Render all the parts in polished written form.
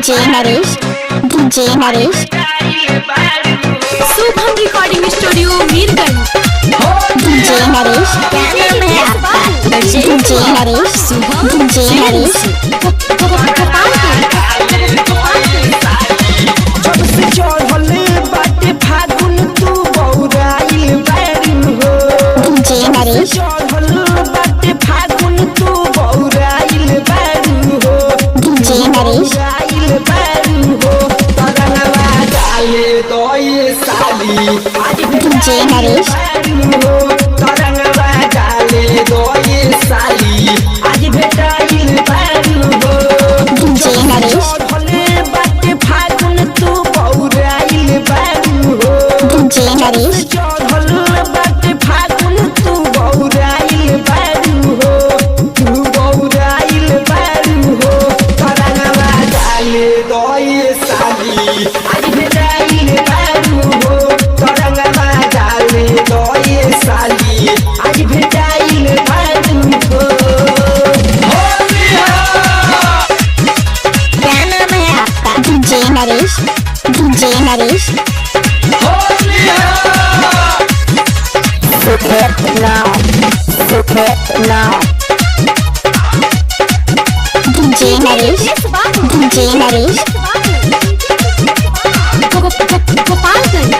DJ Naresh, DJ Naresh, Shubham recording studio Mirganj. DJ Naresh, क्या नाम है आपका? DJ Naresh, DJ Naresh, जब से चढ़ल बाटे फागुन तू बौराइल बैरिन हो। डीजे नरेश, चढ़ल बाटे फागुन तू बौराइल बैरिन हो। डीजे नरेश, बौराइल बैरिन हो। तरंगवा डाले दोए साली आज डीजे नरेश, बैरिन हो। तरंगवा डाले दोए साली आज भेटाइल बैरिन हो। डीजे नरेश, चढ़ल बाटे फागुन तू बौराइल बैरिन हो। डीजे नरेश, चढ़ल बाटे फागुन तू बौराइल बारू हो, तू बौराइल बारू हो। तरंगवा डाले दोए साली आज भेटाइल बारू हो। तरंगवा डाले दोए साली आज भेटाइल बारू हो। क्या नाम है आपका? DJ Naresh, DJ Naresh, DJ Naresh, DJ Naresh, Gopalganj.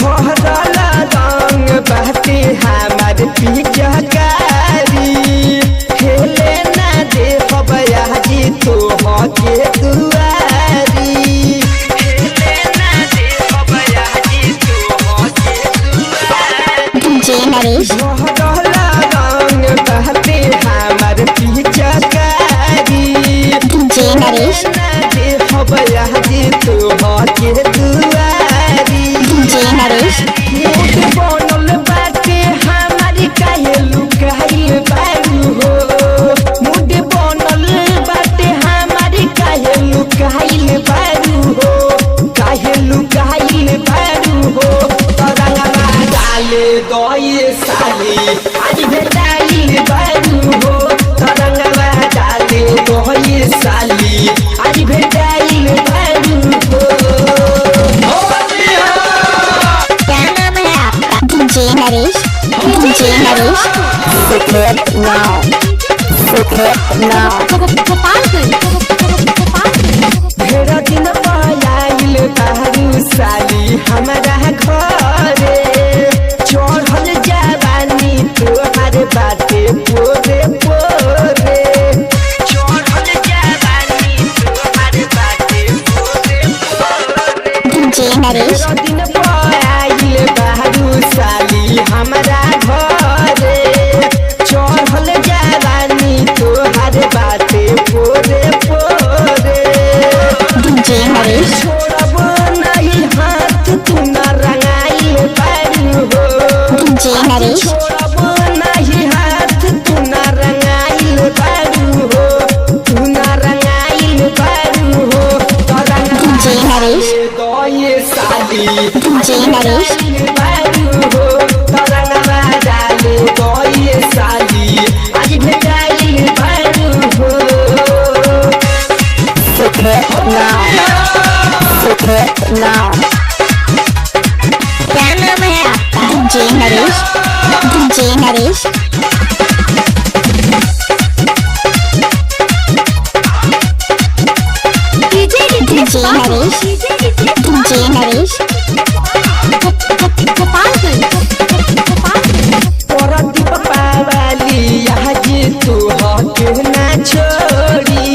भरल रंग बहते हमार पिचकारी, खेले ना दे जी तो के दुआरी। खेले ना दे जी तो के दुआरी। डीजे नरेश, भरल रंग बहते हमार पिचकारी, डीजे नरेश, ना दे जी तो के दुआरी। डीजे नरेश, मूड बनल बाटे हमारी काहे लुकाइल बारू हो। मूड बनल बाटे हमारी काहे लुकाइल बारू हो, काहे लुकाइल बारू हो। तरंगवा डाले दोए साली आज भेटाइल बारू हो। तरंगवा डाले दोए साली आज भेटाइल बारू हो। क्या नाम है आपका? DJ Naresh, DJ Naresh, Gopalganj. ढेर दिन आइल बारू साली हमारा घरे, चढ़ल जवानी तोहार बाटे पोरे पोरे। चढ़ल जवानी तोहार बाटे पोरे पोरे। डीजे नरेश, ढेर दिन आइल बारू साली हमारा घरे, चढ़ल जवानी तोहार बाटे पोरे पोरे। डीजे नरेश, छोड़ब नहीं हाथ तू न रंगाइल बारू हो। डीजे नरेश, छोड़ब नहीं हाथ तू न रंगाइल बारू हो, तू न रंगाइल बारू हो। डीजे नरेश, दोए साली डीजे नरेश, बारू हो। तरंगवा डाले दोए साली आज भेटाइल बारू हो। क्या नाम है आपका? DJ Naresh, DJ Naresh, DJ DJ Naresh, DJ Naresh, Gopalganj. Pradeep पावाली यहाँ जे तू हक ना छोड़ी,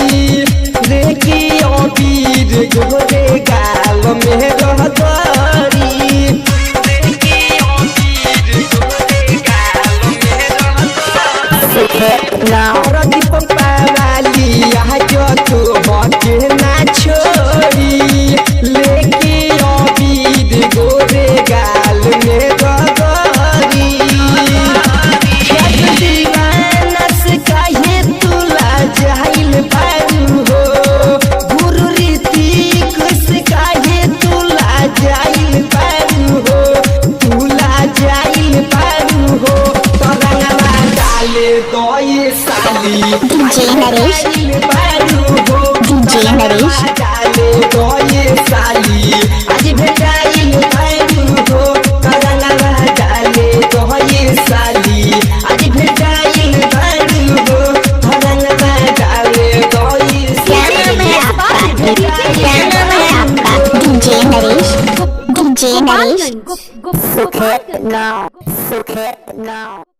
लेके अबीर गोरे गाल में रहतरी। लेके अबीर गोरे गाल में रहतरी। प्रदीप पावाली यहाँ जो तू हक ना छोड़ी, लेके अबीर गोरे गाल में रहतरी। दीवाना से काहे तुला जाइल बारू हो। गुरु ऋतिक से काहे तुला जाइल बारू हो, तुला जाइल बारू हो। तरंगवा डाले दोए साली डीजे नरेश, बारू हो। DJ DJ Naresh. डाले दोये साली आज भेटाइल बारू हो। रंगवा डाले दोये साली आज भेटाइल बारू हो। रंगवा डाले दोये क्या नाम है आपका? क्या नाम है आपका? DJ Naresh, DJ Naresh. Gopalganj. Sukhet Gaon, Sukhet Gaon.